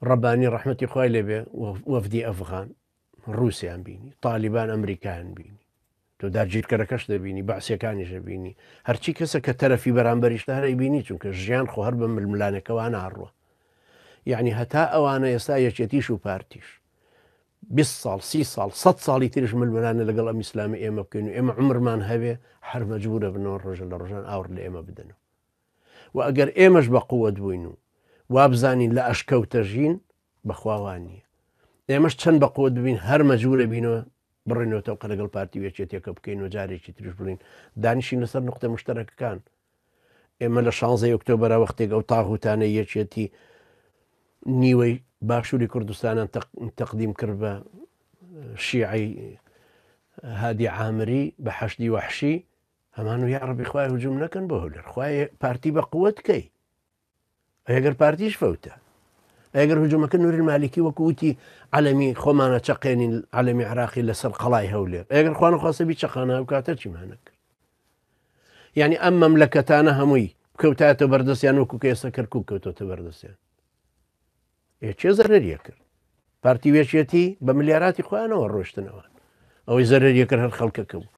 ڕەبانی ڕەحمەتی خوای لێبێ وەفدی ئەفغان ڕووسیان بینی، تالیبان ئەمریکایان بینی، تۆ داگیرکەرەکەش دەبینی، بەعسیەکانیش دەبینی، هەرچی کەسە کە تەرەفی بەرامبەریشتە هەر ئەیبینی، چونکە ژیان خۆ هەر بە ململانێکەوە ناڕوە. یعنی هەتا ئەوانە ئێستا یەکێتیش و پارتیش 20 ساڵ سی ساڵ 100 ساڵی تریش ململانێ لەگەڵ ئەم ئیسلامی ئێمە بکەین و ئێمە عمرمان هەبێ هەر مەجبورە بنەوە ڕۆژە لە ڕۆژان ئاوڕ لە ئێمە بدەنەوە. و ئەگەر ئێمەش بە قوت بووین و وابزانین لە ئەشکەوتە ژین بەخوا وا نییە ئێمەش چەند بە قوت ببین هەر مەجبورە بینەوە بڕینەوە تەوقە لەگەڵ پارتی و یەکێتیەکە بکەین و جارێکی تریش بڵین دانیشین لەسەر نقطە مشتەرەکەکان ئێمە لە 16 ئۆکتۆبرا وەختێک ئەو تاغوتانە یەکێتی نیوەی باشووری کوردستانان تەقدیم کرد بە شیعی هادی عامری بە حەشدی وەحشی هەمان و یاڕەبی خوای هجوم نەکەن بۆ هەولێر خوای پارتی بە قوت کەی ئەگەر پارتیش فەوتە ئەگەر هجومەکە نوری مالیکی وەکو وتی عەلەمی خۆمانە چەقێنین عەلەمی عراقی لەسەر قەڵای هەولێر ئەگەر خوانە خواستە بی چەقانە ئەو کاتە چیمانە کرد یعنی ئەم مەملەکەتانە هەمووی بکەوتایەتە بەردەستیان وەکو کە ئێستا کەرکک کەوتۆتە بەردەستیان ئێ چێ زەرەریە کرد پارتی وێچێتی بە ملیاراتی خۆیانەوە ڕۆشتنەوە ئەوەی زەرەریە کرد هەر خەڵکەکە بوو.